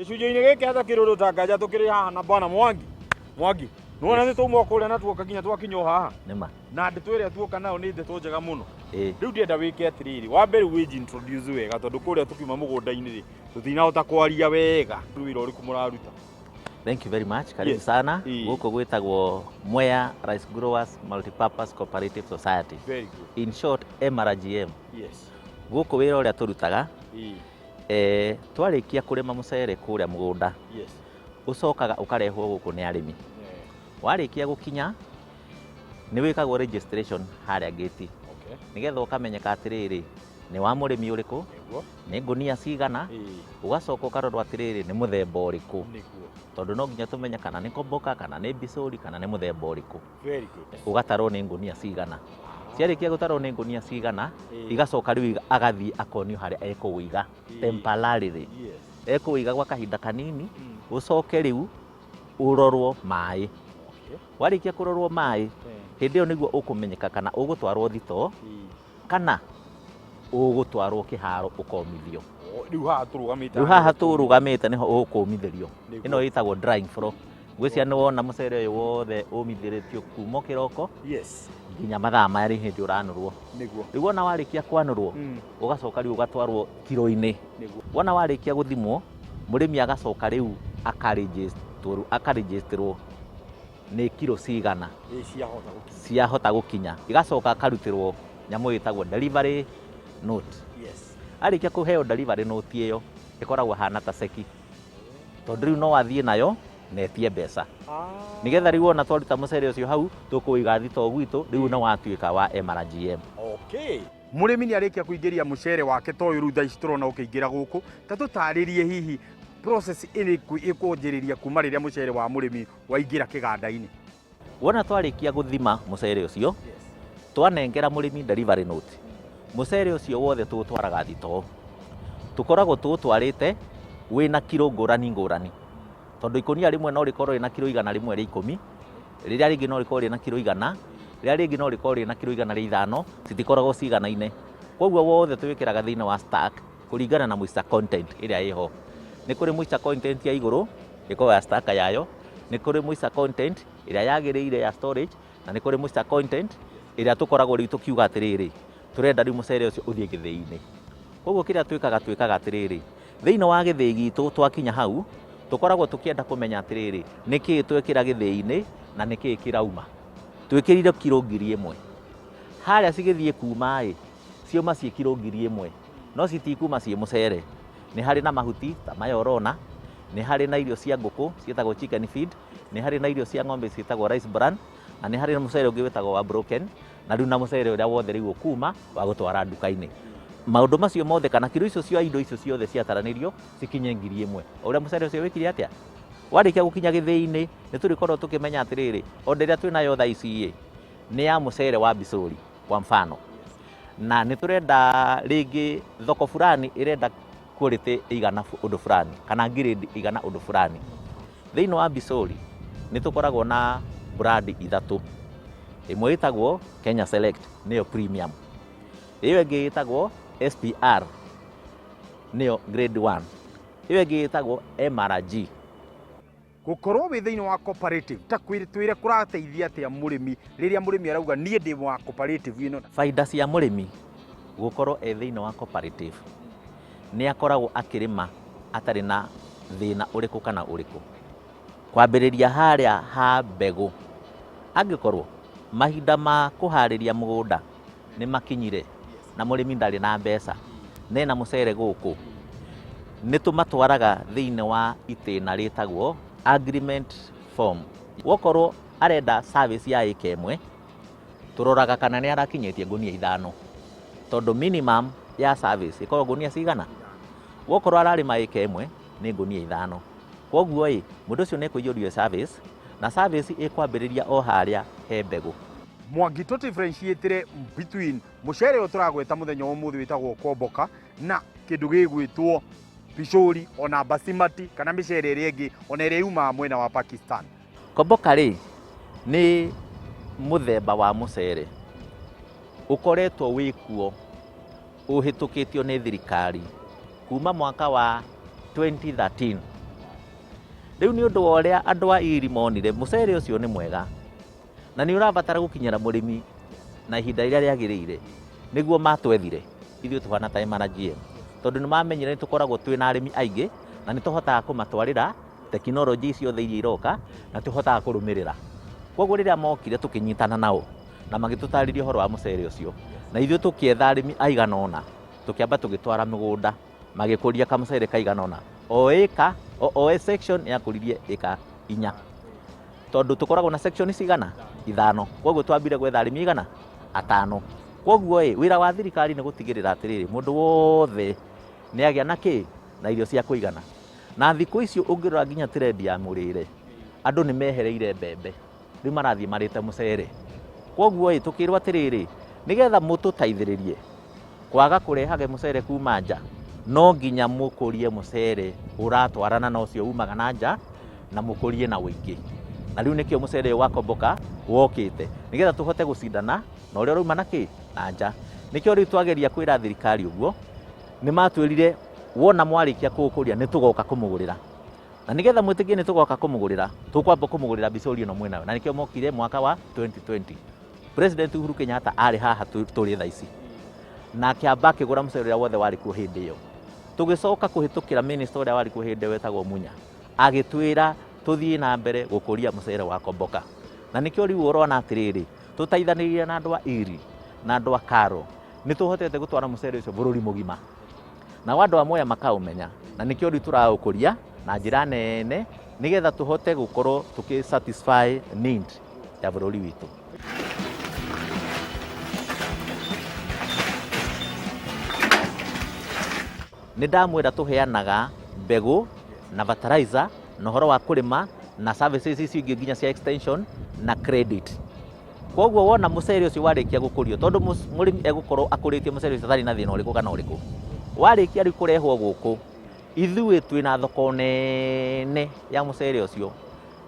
Gĩcunjĩ-inĩ gĩkĩ hata kĩrũrũ ta nganja tũkĩrĩ haha na bwana Mwangi. Mwangi, nĩwona nĩ twauma kũrĩa na tuoka nginya twakinya o haha. Nĩma. Na ndeto ĩrĩa tuoka nayo nĩ ndeto njega mũno. Ĩĩ. Rĩu ndĩrenda wĩke atĩrĩrĩ, wa mbere wĩnji introduce wega tondũ kũrĩa tũkiuma mũgũnda-inĩ rĩ, tũtinahota kwaria wega. Rĩu wĩra ũrĩkũ mũraruta? Thank you very much. Karibu Yes. sana. Ĩĩ. Gũkũ gwĩtagwo Mwea Rice Growers Multipurpose Cooperative Society. Very good. In short, MRGM. Yes. Gũkũ wĩra ũrĩa tũrutaga, Ĩĩ. Twarĩkia kũrĩma mũcere kũrĩa mũgũnda, ũcokaga ũkarehwo gũkũ nĩ arĩmi. Warĩkia gũkinya, nĩ wĩkagwo registration harĩa gate. Nĩgetha ũkamenyeka atĩrĩrĩ, nĩ wa mũrĩmi ũrĩkũ, nĩ ngũnia cigana, ũgacoka ũkarorwo atĩrĩrĩ, nĩ mũthemba ũrĩkũ. Tondũ no nginya tũmenye kana nĩ komboka, kana nĩ mbicũri, kana nĩ mũthemba ũrĩkũ. Ũgatarwo nĩ ngũnia cigana. Ciarĩkia gũtarwo nĩ ngũnia cigana, igacoka rĩu agathiĩ akonio harĩa ekũwĩiga temporarily. Ekũwĩiga gwa kahinda kanini, ũcoke rĩu ũrorwo maĩ. Warĩkia kũrorwo maĩ, hĩndĩ ĩyo nĩguo ũkũmenyeka kana ũgũtwarwo thitoo, kana ũgũtwarwo kĩharo ũkomithio. Rĩu haha tũrũgamĩte. Rĩu haha tũrũgamĩte nĩho ũkũmithĩrio. Ĩno ĩtagwo drying floor. Ngwĩciria nĩ wona mũcere ũyũ wothe ũmithĩrĩtio kuma kĩroko nginya mathaa merĩ hĩndĩ ũranũrwo. Rĩu wona warĩkia kwanũrwo, ũgacoka rĩu ũgatwarwo kiro-inĩ. Wona warĩkia gũthimwo, mũrĩmi agacoka rĩu akarĩnjĩstĩrwo nĩ kiro cigana ciahota gũkinya. Igacoka akarutĩrwo nyamũ ĩtagwo delivery note. Arĩkia kũheo delivery note ĩyo, ĩkoragwo ĩhana ta ceki. Tondũ rĩu no athiĩ nayo na etie mbeca. Nĩgetha rĩu wona twaruta mũcere ũcio hau, tũkũũiga thitoo gwitũ, rĩu nĩ watuĩka wa MRGM. Mũrĩmi nĩ arĩkia kũingĩria mũcere wake ta ũyũ rĩu thaa ici tũrona ũkĩingĩra gũkũ, ta tũtarĩrie hihi process ĩrĩkũ ĩkwanjĩrĩria kuma rĩrĩa mũcere wa mũrĩmi waingĩra kĩganda-inĩ. Wona twarĩkia gũthima mũcere ũcio, twanengera mũrĩmi delivery note. Mũcere ũcio wothe tũũtwaraga thitoo. Tũkoragwo tũũtwarĩte wĩna kiro ngũrani ngũrani. Tondũ ikũnia rĩmwe no rĩkorwo rĩna kiro 110, rĩrĩa rĩngĩ no rĩkorwo rĩna kiro 100, rĩrĩa rĩngĩ no rĩkorwo rĩna kiro 105, citikoragwo ciganaine. Koguo wothe twĩkĩraga thĩinĩ wa stack kũringana na moisture content ĩrĩa ĩho. Nĩ kũrĩ moisture content ya igũrũ, ĩkoragwo ya stack yayo, nĩ kũrĩ moisture content ĩrĩa yagĩrĩire ya storage, na nĩ kũrĩ moisture content ĩrĩa tũkoragwo rĩu tũkiuga atĩrĩrĩ, tũrenda rĩu mũcere ũcio ũthiĩ gĩthĩi-inĩ. Koguo kĩrĩa twĩkaga, twĩkaga atĩrĩrĩ, thĩinĩ wa gĩthĩi gitũ twakinya hau, tũkoragwo tũkĩenda kũmenya atĩrĩrĩ, nĩkĩĩ twekĩra gĩthĩi-inĩ na nĩkĩĩ kĩrauma. Twĩkĩrire kiro 1000. Harĩa cigĩthiĩ kuma ĩ, ciauma ciĩ kiro 1000, no citikuma ciĩ mũcere. Nĩ harĩ na mahuti ta maya ũrona, nĩ harĩ na irio cia ngũkũ ciĩtagwo chicken feed, nĩ harĩ na irio cia ng'ombe ciĩtagwo rice bran, na nĩ harĩ na mũcere ũngĩ wĩtagwo wa broken, na rĩu na mũcere ũrĩa wothe rĩu ũkuma wa gũtwara nduka-inĩ. Maũndũ macio mothe kana kiro icio cia indo icio ciothe ciataranĩrio cikinye 1000. O ũrĩa mũcere ũcio wĩkire atĩa? Warĩkia gũkinya gĩthĩi-inĩ, nĩ tũrĩkorwo tũkĩmenya atĩrĩrĩ, order ĩrĩa twĩnayo thaa ici ĩ, nĩ ya mũcere wa mbicũri kwa mfano. Na nĩ tũrenda rĩngĩ thoko fulani ĩrenda quality ĩigana ũndũ fulani kana grade ĩigana ũndũ fulani. Thĩinĩ wa mbicũri nĩ tũkoragwo na brand ithatũ. Ĩmwe ĩtagwo Kenya Select, nĩyo premium. Ĩyo ĩngĩ ĩtagwo SPR, nĩyo grade 1. Ĩyo ĩngĩ ĩtagwo MRG. Gũkorwo wĩ thĩinĩ wa cooperative, ta twĩre kũrateithia atĩa mũrĩmi rĩrĩa mũrĩmi arauga niĩ ndĩ wa cooperative ĩno? Baida cia mũrĩmi gũkorwo e thĩinĩ wa cooperative, nĩ akoragwo akĩrĩma atarĩ na thĩna ũrĩkũ kana ũrĩkũ. Kwambĩrĩria harĩa ha mbegũ, angĩkorwo mahinda ma kũharĩria mũgũnda nĩ makinyire na mũrĩmi ndarĩ na mbeca, nena mũcere gũkũ, nĩ tũmatwaraga thĩinĩ wa itĩna rĩtagwo agreement form. Wokorwo arenda service ya ĩka ĩmwe, tũroraga kana nĩ arakinyĩtie ngũnia 5, tondũ minimum ya service ĩkoragwo ngũnia cigana? Wokorwo ararĩma ĩka ĩmwe nĩ ngũnia 5. Koguo ĩ, mũndũ ũcio nĩ ekũiyũrio service, na service ĩkwambĩrĩria o harĩa he mbegũ. Mwangi, tũ differentiate between mũcere ũyũ tũragweta mũthenya wa ũmũthĩ wĩtagwo komboka na kĩndũ gĩgwĩtwo picũri ona basimati kana mĩcere ĩrĩa ĩngĩ ona ĩrĩa yumaga mwena wa Pakistan. Komboka rĩ, nĩ mũthemba wa mũcere ũkoretwo wĩkuo ũhĩtũkĩtio nĩ thirikari kuma mwaka wa 2013. Rĩu nĩ ũndũ wa ũrĩa andũ a IRI monire mũcere ũcio nĩ mwega na nĩ ũrabatara gũkinyĩra mũrĩmi na ihinda rĩrĩa rĩagĩrĩire, nĩguo matwethire ithuĩ tũhana ta MRGM, tondũ nĩ mamenyire nĩ tũkoragwo twĩ na arĩmi aingĩ na nĩ tũhotaga kũmatwarĩra tekinoronjĩ ciothe iria iroka na tũhotaga kũrũmĩrĩra. Koguo rĩrĩa mokire tũkĩnyitana nao na magĩtũtarĩria ũhoro wa mũcere ũcio, na ithuĩ tũkĩetha arĩmi aigana ũna, tũkĩamba tũgĩtwara mĩgũnda magĩkũria kamũcere kaigana ũna, o ĩka o section yakũririe ĩka 4, tondũ tũkoragwo na section cigana 5. Koguo twambire gwetha arĩmi igana 5. Koguo ĩ wĩra wa thirikari nĩ gũtigĩrĩra atĩrĩrĩ, mũndũ wothe nĩ agĩa na kĩ na irio cia kũigana. Na thikũ icio ũngĩrora nginya trend ya mũrĩre, andũ nĩ mehereire mbembe, rĩu marathiĩ marĩte mũcere. Koguo ĩ tũkĩrwo atĩrĩrĩ, nĩgetha mũtũteithĩrĩrie kwaga kũrehage mũcere kuma nja, no nginya mũkũrie mũcere ũratwarana na ũcio umaga na nja, na mũkũrie na ũingĩ. Na rĩu nĩkĩo mũcere ũyũ wa Komboka wokĩte, nĩgetha tũhote gũcindana na ũrĩa ũrauma na kĩ na nja. Nĩkĩo rĩu twageria kwĩra thirikari ũguo, nĩ matwĩrire wona mwarĩkia kũũkũria nĩ tũgoka kũmũgũrĩra. Na nĩgetha mwĩtĩkie nĩ tũgoka kũmũgũrĩra, tũkwamba kũmũgũrĩra mbicũri ĩno mwĩnayo. Na nĩkĩo mokire mwaka wa 2020. President Uhuru Kenyatta arĩ haha tũrĩ thaa ici, na akĩamba akĩgũra mũcere ũrĩa wothe warĩ kuo hĩndĩ ĩyo. Tũgĩcoka kũhĩtũkĩra minister ũrĩa warĩ kuo hĩndĩ ĩyo wetagwo Munya, agĩtwĩra tũthiĩ na mbere gũkũria mũcere wa Komboka. Na nĩkĩo rĩu ũrona atĩrĩrĩ, tũteithanĩrĩrie na andũ a IRI na andũ a KALRO, nĩ tũhotete gũtwara mũcere ũcio bũrũri mũgima. Nao andũ a Mwea makaũmenya, na nĩkĩo rĩu tũraũkũria na njĩra nene, nĩgetha tũhote gũkorwo tũkĩ satisfy need ya bũrũri witũ. Nĩ ndamwĩra tũheanaga mbegũ na fertilizer na ũhoro wa kũrĩma na services icio ingĩ nginya cia extension na credit. Koguo wona mũcere ũcio warĩkia gũkũrio, tondũ mũrĩmi egũkorwo akũrĩtie mũcere ũcio atarĩ na thĩna ũrĩkũ kana ũrĩkũ, warĩkia rĩu kũrehwo gũkũ, ithuĩ twĩna thoko nene ya mũcere ũcio.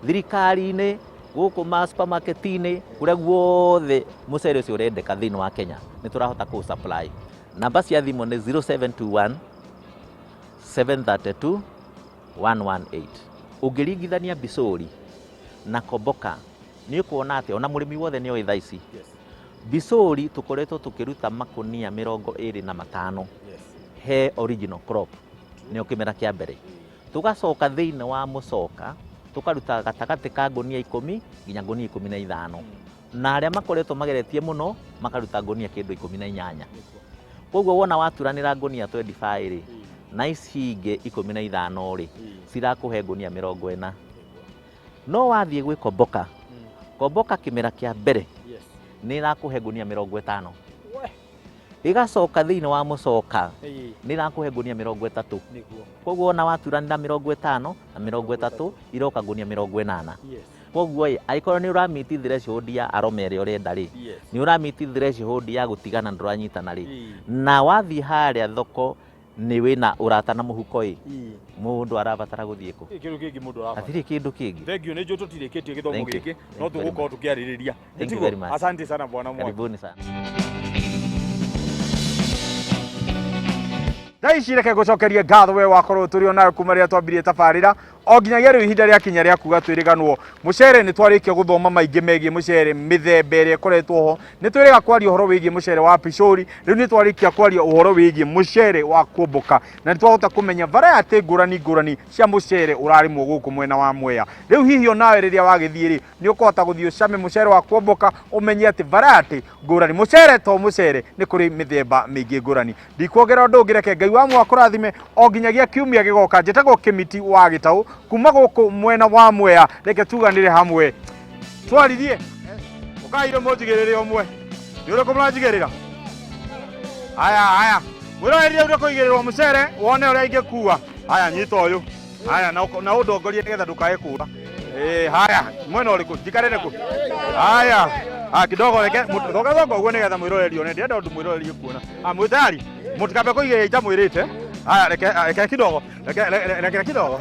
Thirikari-inĩ, gũkũ ma supermarket-inĩ, kũrĩa guothe mũcere ũcio ũrendeka thĩinĩ wa Kenya, nĩ tũrahota kũ supply. Namba cia thimũ nĩ 0721 732 118. Ũngĩringithania mbicũri na Komboka, nĩ ũkuona atĩ ona mũrĩmi wothe nĩ oĩ thaa ici. Mbicũri tũkoretwo tũkĩruta makũnia 25 he original crop, nĩo kĩmera kĩa mbere. Tũgacoka thĩinĩ wa mũcoka tũkaruta gatagatĩ ka ngũnia 10 nginya ngũnia 15, na arĩa makoretwo mageretie mũno makaruta ngũnia kĩndũ 18. Koguo wona waturanĩra ngũnia 25 rĩ, na ici ingĩ 15 rĩ, cirakũhe ngũnia 40. No wathiĩ gwĩ Komboka, Komboka kĩmera kĩa mbere nĩ ĩrakũhe ngũnia 50. Ĩgacoka thĩinĩ wa mũcoka nĩ ĩrakũhe ngũnia 30. Koguo wona waturanĩra 50 na 30 iroka ngũnia 80. Koguo ĩ, angĩkorwo nĩ ũramiti threshold ya aroma ĩrĩa ũrenda rĩ, nĩ ũramiti threshold ya gũtigana ndũranyitana rĩ, na wathiĩ harĩa thoko nĩ wĩna ũrata na mũhuko ĩ, mũndũ arabatara gũthiĩ kũ? Kĩndũ kĩngĩ mũndũ arabatara. Hatirĩ kĩndũ kĩngĩ. Thank you, nĩ njũĩ tũtirĩkĩtie gĩthomo Thank you. gĩkĩ, no Thank you very tũgũkorwo much. tũkĩarĩrĩria. Thank you very much. Asante sana bwana Mwangi. Karibuni sana. Thaa ici reke ngũcokerie ngatho we wakorwo tũrĩ o nawe kuma rĩrĩa twambirie tabarĩra o nginyagia rĩu ihinda rĩakinya rĩa kuga twĩrĩganwo. Mũcere nĩ twarĩkia gũthoma maingĩ megiĩ mũcere, mĩthemba ĩrĩa ĩkoretwo ho, nĩ twĩrĩga kwaria ũhoro wĩgiĩ mũcere wa picũri, rĩu nĩ twarĩkia kwaria ũhoro wĩgiĩ mũcere wa kuomboka, na nĩ twahota kũmenya variety ngũrani ngũrani cia mũcere ũrarĩmwo gũkũ mwena wa Mwea. Rĩu hihi onawe rĩrĩa wagĩthiĩ rĩ, nĩ ũkũhota gũthiĩ ũcame mũcere wa kuomboka, ũmenye atĩ variety ngũrani, mũcere to mũcere, nĩ kũrĩ mĩthemba mĩingĩ ngũrani. Ndikuongerera ũndũ ũngĩ, reke Ngai wa muoyo akũrathime o nginyagia kiumia gĩgoka. Njĩtagwo Kĩmiti wa Gĩtaũ kuma gũkũ mwena wa Mwea. Reke tuganĩre hamwe twaririe. Ũkaire mũnjigĩrĩre ũmwe, nĩ ũrĩkũ mũranjigĩrĩra? Aya aya, mwĩrorerie ũrĩa kũigĩrĩrwo mũcere wone ũrĩa ingĩkua. Aya, nyita ũyũ. Haya, na ũndongorie nĩgetha ndũkae kũra. Haya, mwena ũrĩkũ? Njikarĩre kũ? Haya. Ah, kidogo reke thonga thonga ũguo nĩgetha mwĩroreri one. Ndĩrenda ũndũ mwĩroreri kuona. Ah, mwĩ tayari? Mũtikambe kũigĩrĩra itamwĩrĩte. Haya, reke reke kidogo. Reke reke kidogo.